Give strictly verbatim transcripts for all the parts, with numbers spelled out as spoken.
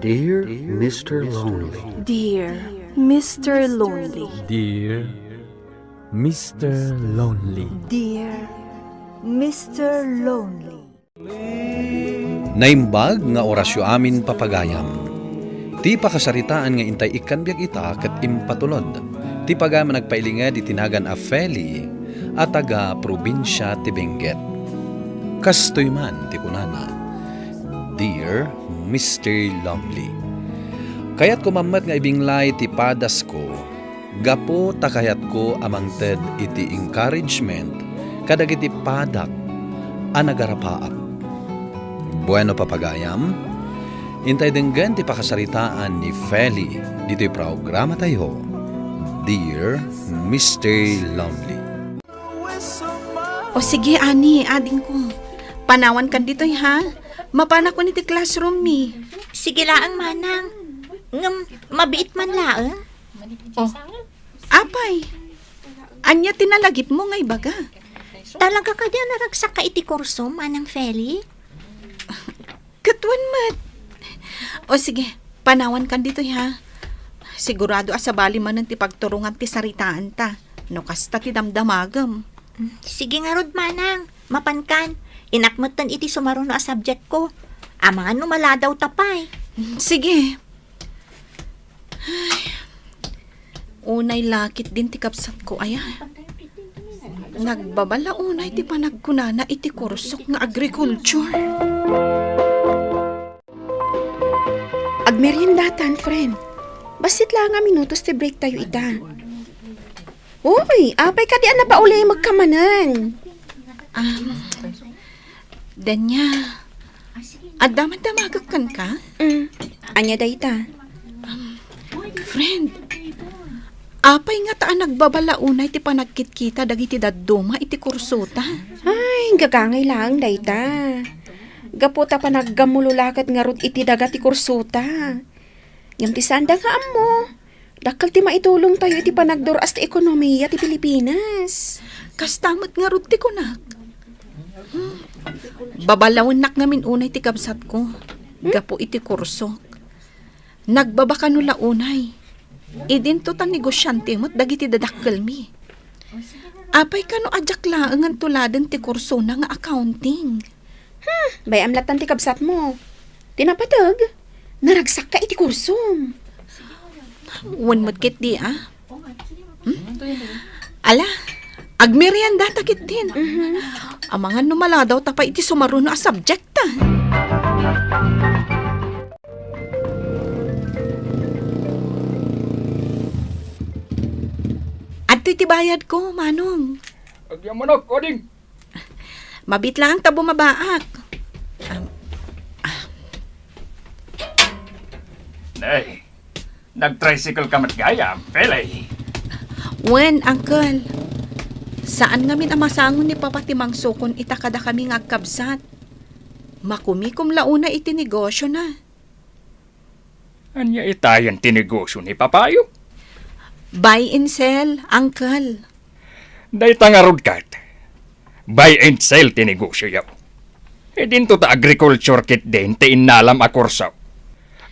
Dear Mister Lonely. Dear Mister Lonely. Dear Mister Lonely. Dear Mister Lonely. Naimbag nga orasyo amin, papagayam. Ti pakasaritaan nga intay ikkan biag ita ket impatulod ti pagayam a nagpailinged iti nagan a Feli a taga-probinsia ti Benguet. Kastoy man ti kunana, "Dear Mister Lonely, kayatko man met nga ibinglay ti padasko gapu ta kayatko a mangted iti encouragement kadagiti padak a nagarapaak." Bueno, papagayam, intay denggen ti pakasaritaan ni Feli ditoy programatayo, Dear Mister Lonely. O sige, Ani, adingko. Panawankan ditoy, ha? Mapanakon iti classroom mi. Sige laeng, manang. Ngem, mabiit man laeng. Oh, apay, ania ti nalagipmo nga ibaga? Talaga kadi a naragsakka iti kurso, Manang Feli? Ket wen met. O sige, panawankan ditoy, ha. Sigurado a sabali manen ti pagturongam ti saritaanta, no kasta ti damdamagem. Mm, sige ngarud, manang. Mapankan. Inak metten iti sumaruno a subjectko. Amangan no maladawta pay. Mm, sige. Ay, unay lakit din ti kabsatko, aya. Nagbabala unay ti panagkunana iti kursok nga agriculture. Agmeriendatan, friend. Bassit la nga minutos ti break tayo ita. Uy, apay kadi a napaulimekka manen? Ah, Danya, adda man damagek kenka? Mm. Ania dayta? Um, friend, apay ngata a nagbabala unay ti panagkitkita dagiti dadduma iti kursota? Ay, gagangay laeng dayta. Gapu ta panaggammulo la ket ngarud iti daga ti kursota. Ngem ti saanda nga ammo, dakkel ti maitulongtayo iti panagdur-as ti ekonomia ti Pilipinas. Kasta met ngarud ti kunak. Hmm. Babalawennak ngamin unay ti kabsatko, hmm? Gapu iti kursok. Nagbabakano la unay. Idinto ta negosiante met dagiti dadakkelmi. Apay kano a diak laengen tuladen ti kursona nga accounting? Hmm, bay-am lattan ti kabsatmo. Ti napateg, naragsakka iti kursom. Wen met ketdi, a? Hmm? Ala, agmeriendata ketdin. Mhm. Amangan no maladawta pay iti sumaruno a subject, a. Adtoy ti bayadko, Manong. Agyamanak, ading. Mabiit laeng ta bumabaak. Am, ah. Nay, nag-tricycle ka met gayam, Feli? Wen, Uncle. Saan ngamin a masango ni Papa ti mangsukon ita kadakami nga agkabsat. Makumikom la unay iti negosiona. Ania itayen ti negosio ni Papayo? Buy and sell, Uncle. Dayta ngarud ket, buy and sell ti negosioyo. Idinto ta agriculture ketdin ti innalam a kurso.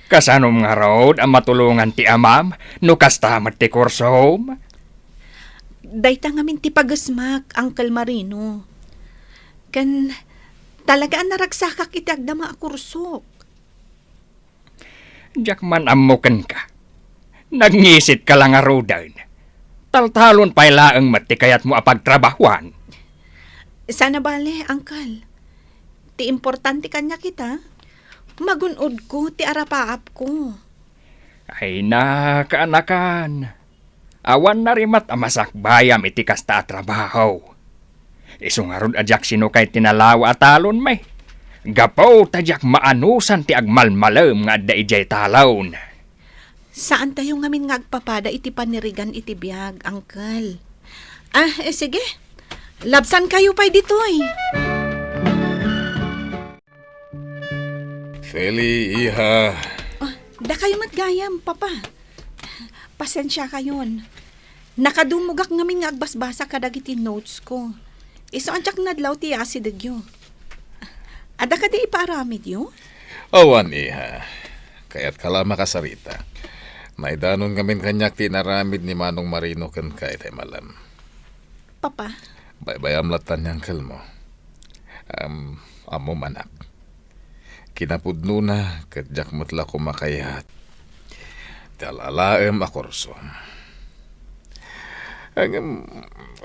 Kasanom ngarud a matulongan ti amam no kasta met ti kursom? Dayta ngamin ti pagesmak, Uncle Marino. Ken talaga a naragsakak iti agdama a kursok. Diak man ammo kenka. Nagngisit ka la ngaruden. Taltalon pay laeng met ti kayatmo a pagtrabahuan. Saan a bale, Uncle. Ti importante kaniak ita, magun-odko ti arapaapko. Ay na, kaanakan. Awan narimat a masakbayam iti kasta a trabaho. Isu ngarud a diak sinukay ti nalawa a talonmi. Gapu ta diak maanusan ti agmalmalem nga adda idiay talon. Saantayo ngamin nga agpapada iti panirigan iti biag, Uncle. Ah, eh, sige. Labsankayo pay ditoy. Feli, iha. Oh, dakayo met gayam, Papa. Pasensiakayon. Nakadumogak ngamin nga agbasbasa kadagiti notes ko. Isu a diak nadlaw ti asidegyo. Adda kadi ipaaramidyo? Awan, iha. Kayatka la a makasarita. Naidanon ngamin kaniak ti inaramid ni Manong Marino kenka itay malem. Papa? Baybayam latta ni angkelmo. Am, ammom, anak. Kinapudnona, ket diak met la koma kayat ti al-alaem a kurso. Ngem,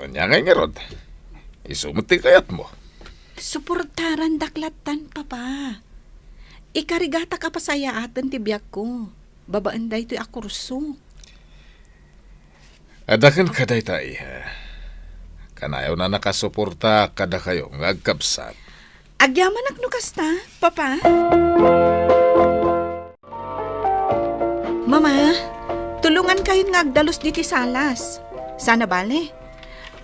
ania ngay ngarud? Isu met ti kayatmo. Suportarandak lattan, Papa. Ikarigatak a pasayaaten ti biagko babaen daytoy a kurso. Adda kenka dayta, iha. Kanayon a nakasuportaak kadakayo nga agkabsat. Agyamanak no kasta, Papa. Mama, tulongankayon nga agdalus diti salas. Sana bale,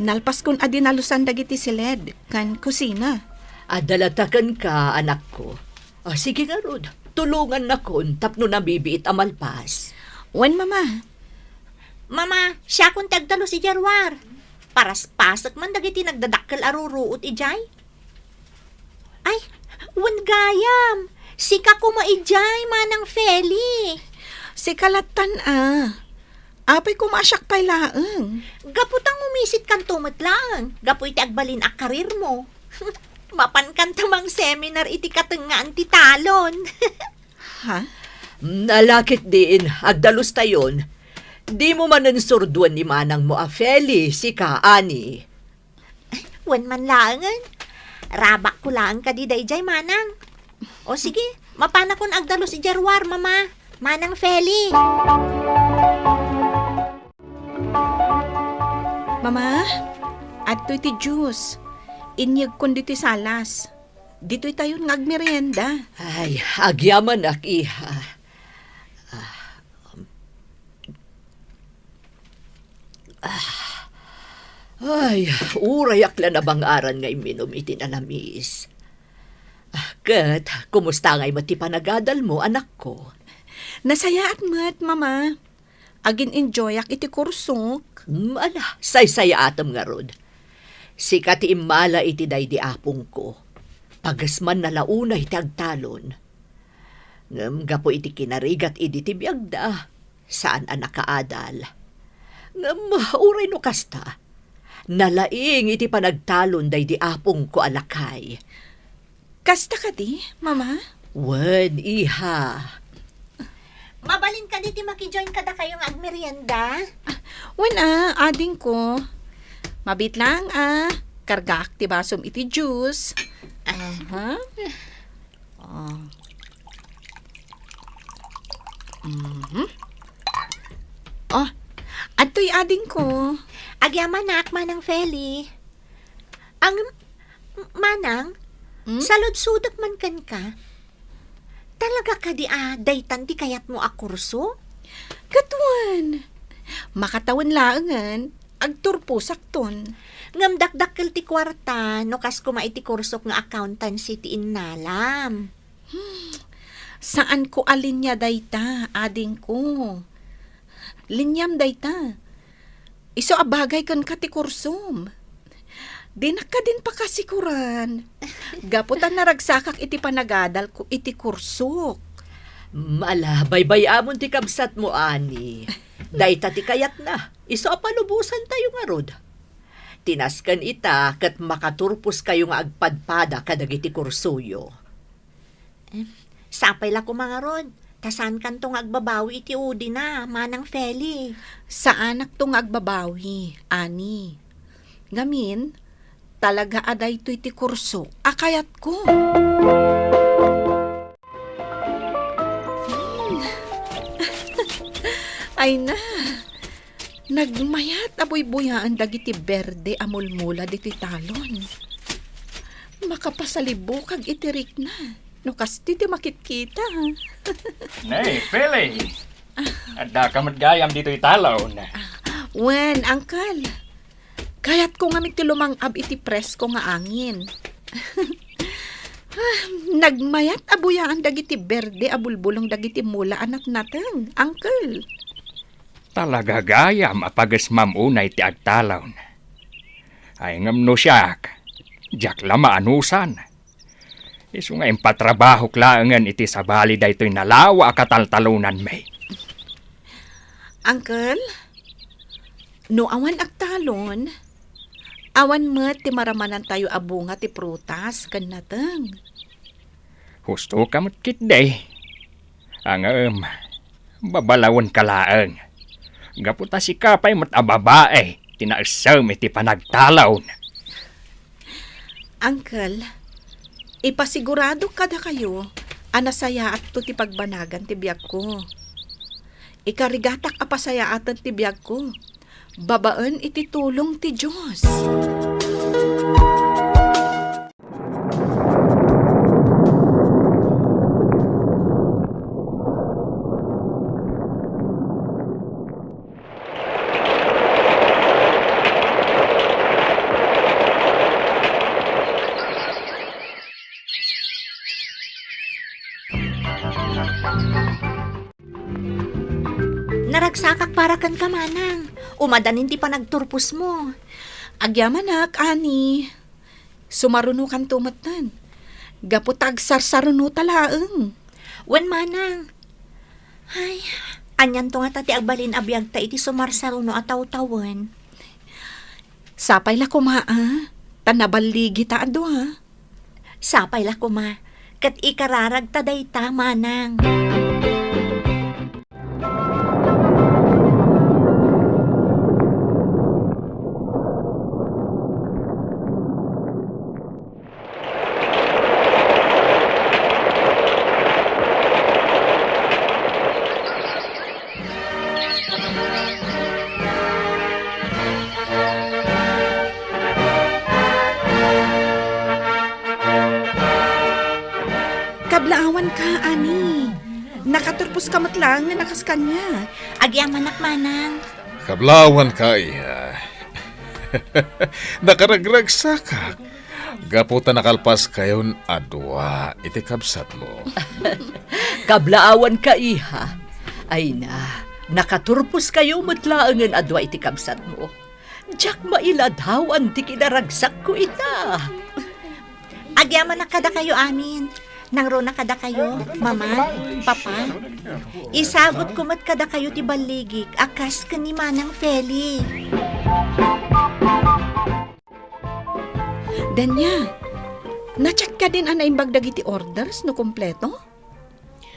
nalpaskon a dinalusan dagiti siled ken kusina. Adda latta kenka, anakko. Ah, sige ngarud, tulongannakon tapno nabibiit a malpas. Wen, Mama. Mama, siakon ti agdalus idiay ruar. Paraspasek man dagiti nagdadakkel a ruruot idiay. Ay, wen gayam. Sika koma idiay, Manang Feli. Sika lattan a. Apay koma a siak pay laeng? Gapu ta ngumisitkanto met laeng, gapu iti agbalin a karirmo. Mapankanto mang seminar iti katengngaan ti talon. Ha? Nalakit diin, agdalustayon. Dimo manen surduen ni manangmo a Feli, sika, ani. Wen man laengen. Rabakko laeng kadi daydiay, manang. O sige, mapanakon agdalus idiay ruar, mama. Manang Feli. Mama, adtoy ti juice. Inyegkon ditoy salas. Ditoy tayon nga agmerienda. Ay, agyamanak, iha. Ah, um, Ah. Ay, urayak la nabangaran nga imminum iti nalamis. Ah, ket, kumusta ngay met ti panagadalmo, anakko? Nasayaat met, Mama. Agin-enjoyak iti kursok. Hmm, ala, saysayaatem ngarud. Sika ti immala iti daydi apongko. Pagesmanna la unay ti agtalon. Ngem gapu iti kinarigat idi ti biagda, saan a nakaadal. Ngem uray no kasta, nalaing iti panagtalon daydi apongko a lakay. Kasta kadi, Mama? Wen, iha. Mabalin kadi ti makijoin kadakayo nga agmerienda? Wen a, adingko. Mabiit laeng a. Kargaak ti basom iti juice. Aha. Ah. Mhm. Oh, adtoy adingko. Agyamanak, Manang Feli. Ang, Manang, Hmm? Saludsodek man kenka. Talaga kadi a daytan ti kayatmo a kurso? Ket wen, makatawen laengen, agturposakton. Ngem dakdakkel ti kuarta no kas koma iti kursok nga accountancy ti innalam. Hmm, saanko a linia dayta, adingko. Liniam dayta. Isu a bagay kenka ti kursom. Dinak kadin pakasikuran. Gapu ta naragsakak iti panagadalko iti kursok. Mala, baybay-amon ti kabsatmo, ani. Dayta ti kayatna. Isu a palubosantayo ngarud. Ti nasken ita ket makaturposkayo nga agpadpada kadagiti kursoyo. Em, sapay la koma ngarud, ta saankanto nga agbabawi iti udina, Manang Feli. Saanakto nga agbabawi, ani. Ngamin, talaga a daytoy ti kurso a kayatko. Hmm. Ay na, nagmayat a buybuyaen dagiti berde a mulmula ditoy talon. Makapasalibukag iti rikna no kasta ti makitkita. Nay, Feli! Addaka met gayam ditoy talon. Wen, Uncle. Kayatko ngamin ti lumang-ab iti presko nga angin. Ah, nagmayat a buyaan dagiti berde a bulbulong dagiti mula a natnateng, Uncle. Talaga gayam a pagesmam unay ti agtalon. Ay ngem no siak, diak la maanusan. Isu nga impatrabahok laengen iti sabali daytoy nalawa a kataltalonanmi. Uncle, no awan agtalon, awan met ti maramanantayo a bunga ti prutas ken nateng. Husto ka met ketdi. Ngem, babalawenka laeng. Gapu ta sika pay met a babai ti naessem iti panagtalon. Uncle, ipasiguradok kadakayo a nasayaatto ti pagbanagan ti biagko. Ikarigatak a pasayaaten ti biagko babaen iti tulong ti Dios. Naragsakak para kenka, Manang. Umadanin ti panagturposmo. Agyamanak, Ani. Sumarunokanto metten. Gapu ta agsarsaruno ta laeng. Wen, Manang. Ay, anianto ngata ti agbalin a biagta iti sumarsaruno a tawtawen? Sapay la koma, a, ta naballigi ta a dua. Sapay la koma, ket ikararagta dayta, Manang. Kablaawanka, Ani. Nakaturposka met laeng nga nakas kaniak. Agyamanak, Manang. Kablaawanka, iha. Nakaragragsakak. Gapu ta nakalpaskayon a dua iti kabsatmo. Kablaawanka, iha. Ay na, nakaturposkayo met laengen a dua iti kabsatmo. Diak mailadawan ti kinaragsakko ita. Agyamanak kadakayo amin. Nangruna kadakayo, Mama, Papa. Isagutko met kadakayo ti balligik a kas ken ni Manang Feli. Dania, na-check kadin a naimbag dagiti orders no kompleto?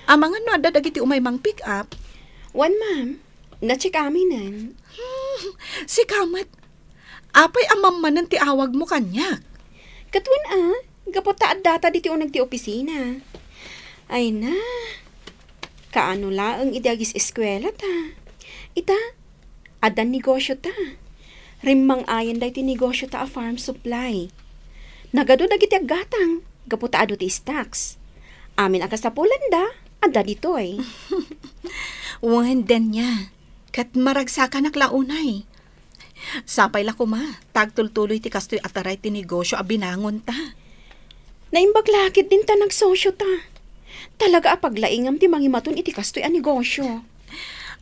Amangan no adda dagiti umay mang-pick up? Wen, ma'am. Na-check aminen. Hmm, sika met. Apay a mammanen ti awagmo kaniak? Ket wen a, gapu ta addata ditoy uneg ti opisina. Ay na, kaano laeng idi agis-eskuela ta. Ita, adda negosio ta. Rimmang-ayan daytoy negosio ta a farm supply. Nagadu dagiti aggatang gapu ta adu ti stocks. Amin a kasapulanda, adda ditoy. Wen, Dania, ket maragsakanak la unay. Sapay la koma, ta agtultuloy ti kastoy a taray ti negosio a binangonta. Naimbag la ketdin ta nagsosio ta. Talaga a paglaingam ti mangimaton iti kastoy a negosio.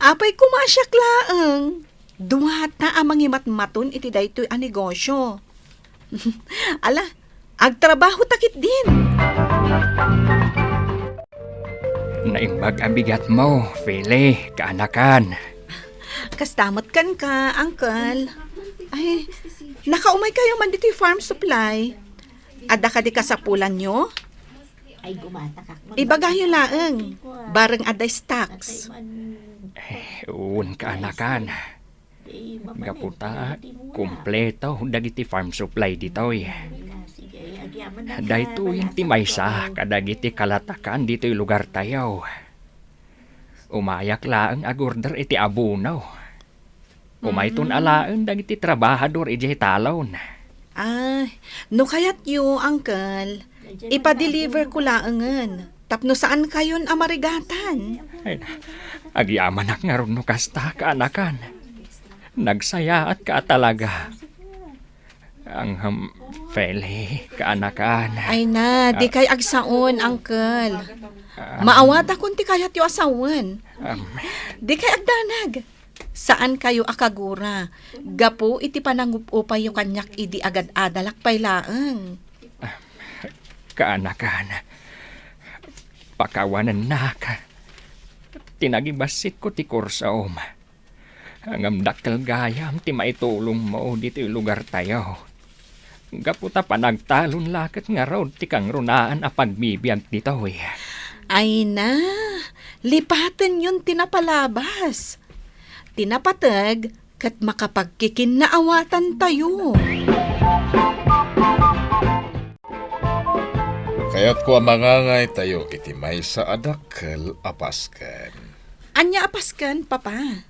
Apay koma a siak laeng. Duata a mangimatmaton iti daytoy a negosio. Ala, agtrabaho ta ketdin. Naimbag a bigatmo, Feli, kaanakan. Kasta met kenka, Uncle. Ay, nakaumay kayo man ditoy farm supply. Adda kadi kasapulanyo? Ibagayo laeng, bareng adda stocks. Eh, wen, kaanakan. Gapu ta kompleto dagiti farm supply ditoy. Daytoyen ti maysa kadagiti kalatakan ditoy lugartayo. Umayak laeng agorder iti abono. Umayton alaen dagiti trabahador idiay talon. Ah, no kayatyo, Uncle, ipadeliver ko laengen tapno saan kayon a marigatan. Ay, agyamanak ngarud no kasta, kaanakan. Nagsayaatka a talaga. Ang, um, Feli, kaanakan. Ay na, di kay agsaon, Uncle. Maawatakon ti kayatyo a sawen. Um, di kay agdanag. Saan kayo a kagura gapu iti panangup-upayyo kaniak idi agad-adalak pay laeng. Kaanakan, pakawanennak ti nagibassitko ti kursom. Ngem dakkel gayam ti maitulongmo ditoy lugartayo. Gapu ta panagtalon la ket ngarud ti kangrunaan a pagbibiag ditoy. Ay na, lipatenyon ti napalabas. Ti napateg ket makapagkikinnaawatantayo. Kayatko a mangangaytayo iti maysa a dakkel a pasken. Ania a pasken, Papa?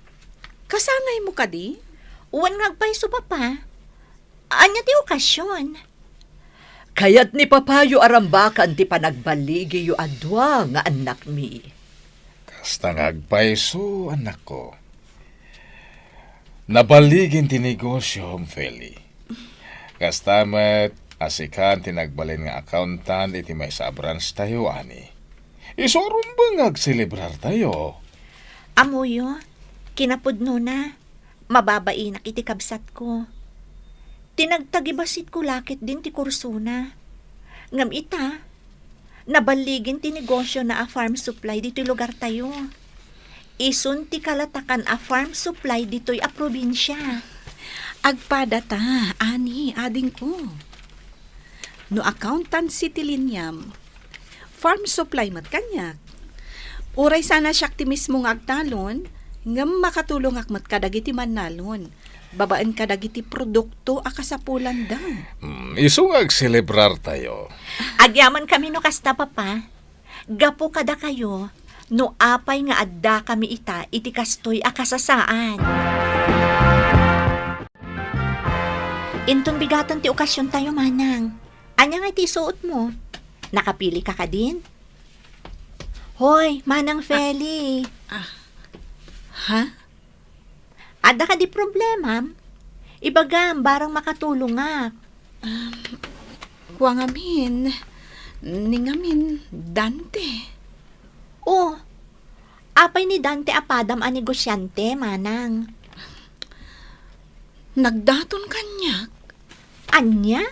Kasangaymo kadi? Wen nga agpayso, Papa. Ania ti okasion? Kayat ni Papayo a rambakan ti panagbaligiyo a dua nga annakmi. Kasta nga agpayso, annakko. Nabaligin ti negosiom, Feli. Kasta met a sikan ti nagbalin nga accountant iti maysa a branch tayo, ani. Isu a rumbeng nga agselebrartayo. Ammoyo, kinapudnona, mababainak iti kabsatko. Ti nagtagibasitko la ketdin ti kursona. Ngem ita, naballigin ti negosiona a farm supply ditoy lugartayo. Isun ti kalatakan a farm supply ditoy a probinsia. Agpadata, ani, adingko. No accountancy ti liniam, farm supply met kaniak. Uray saan a siak ti mismo nga agtalon, ngem makatulongak met kadagiti mannalon, babaen kadagiti produkto a kasapulanda. Hmm, isu nga agselebrartayo. Agyamankami no kasta, Papa. Gapu kadakayo, no apay nga addakami ita iti kastoy a kasasaan. Inton bigaten ti okasiontayo, Manang. Ania ngay ti isuotmo? Nakapilika kadin? Hoy, Manang Feli. Ah, ha? Adda kadi problemam? Ibagam, barang makatulongak. Um, kua ngamin, ni ngamin, Dante. Oh, apay ni Dante a padam a negosiante, Manang? Nagdaton kaniak. Ania?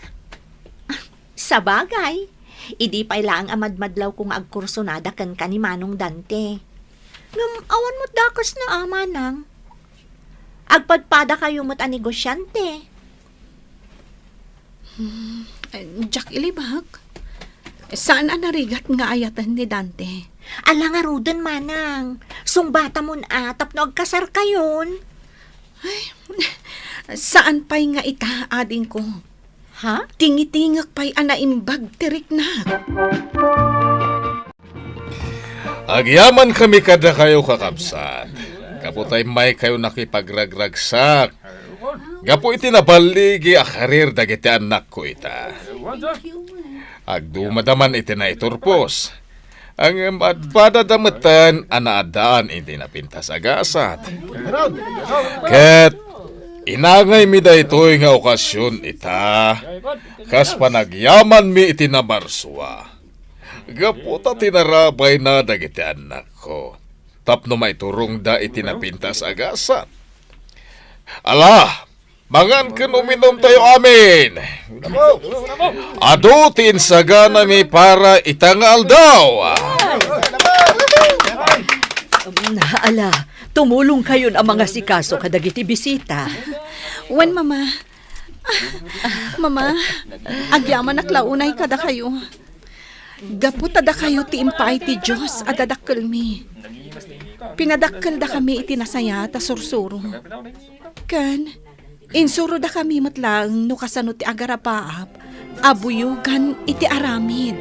Sabagay, idi pay laeng a madmadlawko nga agkursonada kenka ni Manong Dante. Ngem awan met dakesna a, Manang. Agpadpadakayo met a negosiante. Hmm, eh, diak ilibak. Saan a narigat nga ayaten ni Dante. Ala ngaruden, Manang. Sungbatamon a tapno agkasarkayon. Ay, saan pay nga ita, adingko. Ha? Tingitingek pay a naimbag ti riknak. Agyamankami kadakayo, kakabsat, gapu ta immaykayo nakipagragragsak gapu iti naballigi a karir dagiti annakko ita. Agdumada man iti naiturpos. Ngem agpadada metten a naaddaan iti napintas a gasat. Ket inangaymi daytoy nga okasion ita, kas panagyamanmi iti namarsua. Gapu ta tinarabayna dagiti annakko tapno maiturongda iti napintas a gasat. Ala, mangan ken uminumtayo amin. Adu ti insaganami para ita nga aldaw. Ala, tumulongkayon a mangasikaso kadagiti bisita. Wen, Mama. Mama, agyamanak la unay kadakayo. Gapu ta dakayo ti impaay ti Dios a dadakkelmi. Pinadakkeldakami iti nasayaat a sursuro. Ken insurodakami met laeng no kasano ti agarapaap a buyogan iti aramid.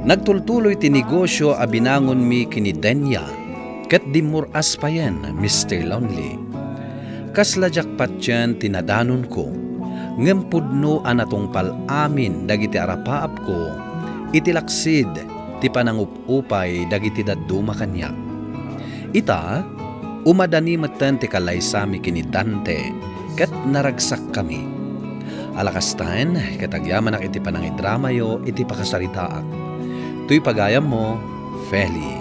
Nagtultuloy ti negosio a binangonmi ken ni Denia, ket dimmur-as payen, Mister Lonely. Kasla diak patien ti nadanonko, ngem pudno a natungpal amin dagiti arapaapko iti laksid ti panangup-upay dagiti dadduma kaniak. Ita, umadani metten ti kalaysami ken ni Dante, ket naragsakkami. Ala kastaen, ket agyamanak iti panangidramayo iti pakasaritaak. Toy pagayammo, Feli.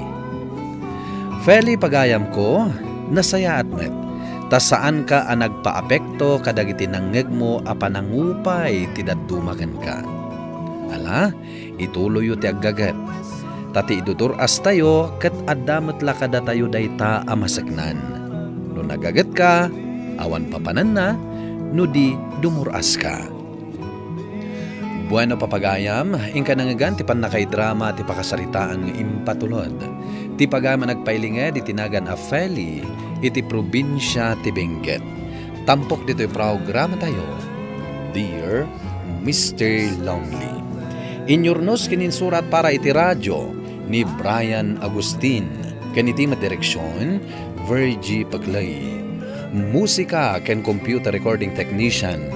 Feli, pagayamko, nasayaat met, ta saanka a nagpaapekto kadagiti nangngegmo a panangupay ti dadduma kenka. Ala, ituloyyo ti aggaget. Ta ti idudur-astayo ket adda met la kadatayo dayta a maseknan. No nagagetka, awan papananna, no di dumur-aska. Bueno, papagayam, inka nangngegan ti pannakaidrama ti pakasaritaan nga impatulod. Ti pagayam a nagpailinged iti nagan a Feli iti probinsia ti Benguet. Tampok ditoy programatayo, Dear Mister Lonely. Inyurnos ken insurat para iti radio ni Brian Agustin, ken iti met direksion, Virgie Paclay. Musika ken computer recording technician,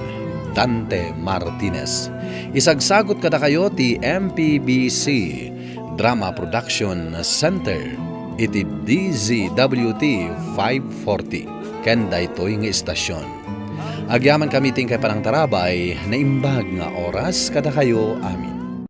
Dante Martinez. Isagsagot kadakayo ti M P B C Drama Production Center iti D Z W T five forty ken daytoy nga istasyon. Agyamankami ti inkay panangtarabay, naimbag nga oras kadakayo amin.